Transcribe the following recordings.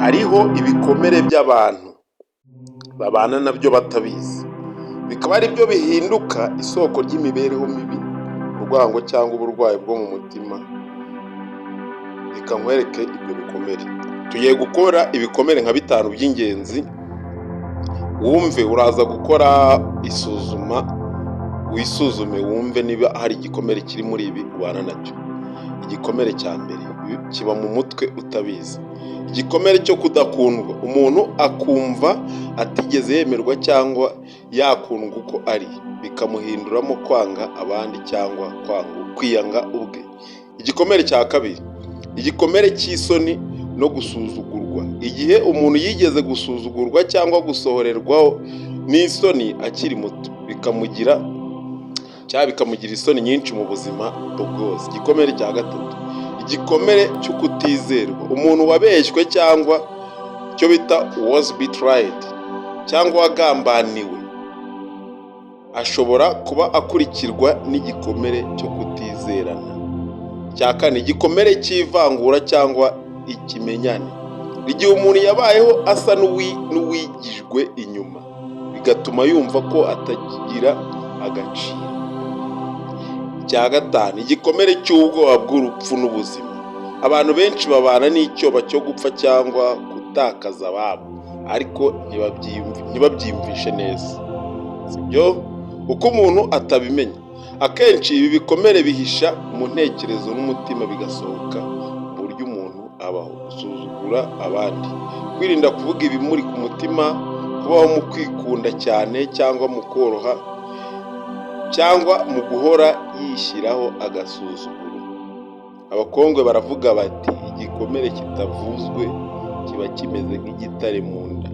Hariho ibikomere by'abantu babana nabyo batabizi, bikaba ari byo bihinduka isoko ry'imibereho mibi, urwango cyangwa uburwayi bwo mu mutima. Reka nkwereke ibyo bikomere. Tugiye gukora ibikomere nka bitanu by'ingenzi, wumve. Uraza gukora isuzuma, wisuzume, wumve niba hari igikomere kiri muri ibi ubana nacyo. Igikomere cya mbere kiba mu mutwe utabizi: igikomere cyo kudakundwa. Umuntu akumva atigeze yemerwa cyangwa yakundwa uko ari, bikamuhinduramo kwanga abandi cyangwa kwiyanga ubwe. Igikomere cya kabiri: igikomere cy'isoni no gusuzugurwa. Igihe umuntu yigeze gusuzugurwa cyangwa gusohorerwaho n'isoni akiri muto, bikamugira cyangwa bikamugira isoni nyinshi mu buzima bwose. Igikomere cya gatatu: igikomere cyo kutizerwa. Umuntu wabeshywe cyangwa icyo bita was betrayed cyangwa wagambaniwe ashobora kuba akurikirwa n'igikomere cyo kutizerana. Icya kane: igikomere cy'ivangura cyangwa ikimenyane. Igihe umuntu yabayeho asa n'uwigijwe inyuma, bigatuma yumva ko atagira agaciro. Icya gatanu: igikomere cy'ubwoba bw'urupfu n'ubuzima. Abantu benshi babana n'icyoba cyo gupfa cyangwa gutakaza ababo, ariko ntibabyiyumvishe neza, sibyo? Uko umuntu atabimenya, akenshi ibi bikomere bihisha mu ntekerezo n'umutima, bigasohoka mu buryo umuntu abaho: gusuzugura abandi, kwirinda kuvuga ibimuri ku mutima, kubaho mu kwikunda cyane cyangwa mu koroha, cyangwa mu guhora yishyiraho agasuzuguro. Abakongwe baravuga bati: "Igikomere kitavuzwe kiba kimeze nk'igitare mu nda,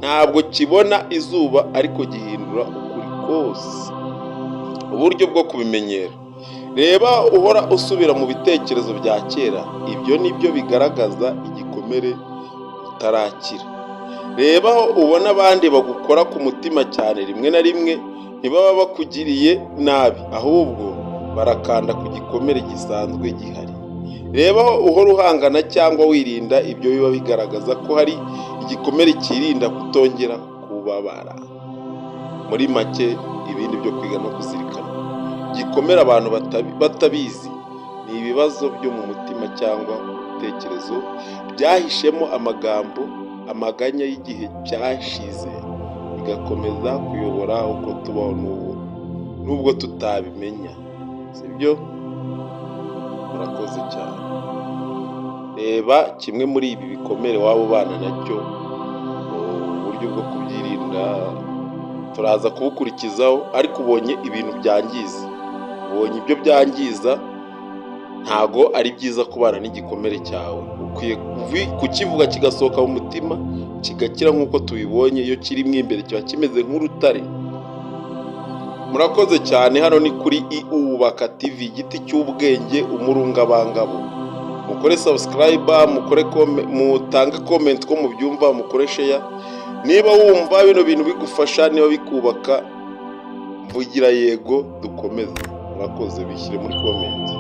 ntabwo kibona izuba ariko gihindura ukuri kose." Uburyo bwo kubimenyera: reba uhora usubira mu bitekerezo bya kera, ibyo ni byo bigaragaza igikomere utarakira. Reba aho ubona abandi bagukora ku mutima cyane. Rimwe na rimwe ntibaba bakugiriye nabi, ahubwo barakanda ku gikomere gisanzwe gihari. Reba aho uhora uhangana cyangwa wirinda, ibyo biba bigaragaza ko hari igikomere cyirinda kutongera kubabara. Muri make, ibindi byo kwiga no kuzirikana: igikomere abantu batabizi ni ibibazo byo mu mutima cyangwa ibitekerezo byahishemo amagambo, amaganya y'igihe cyashize, bigakomeza kuyobora uko tubaho n'ubu nubwo tutabimenya, sibyo? Murakoze cyane. Reba kimwe muri ibi bikomere waba ubana nacyo. Uburyo bwo kubyirinda turaza kubukurikizaho, ariko ubonye ibintu byangiza, ubonye ibyo byangiza. Ntago ari byiza kubana n'igikomere cyawe. Ukwiye kukivuga kigasohoka mu mutima, kigakira nk'uko tubibonye. Iyo kirimo imbere kiba kimeze nk'urutare. Murakoze cyane. Hano ni kuri Iwubaka TV, igiti cy'ubwenge, umurungabangabo. Mukore subscribe, mukore, mutange comment ko mubyumva, mukore share niba wumva bino bintu bigufasha, niba bikubaka. Mvugira yego dukomeze. Murakoze, bishyire muri comment.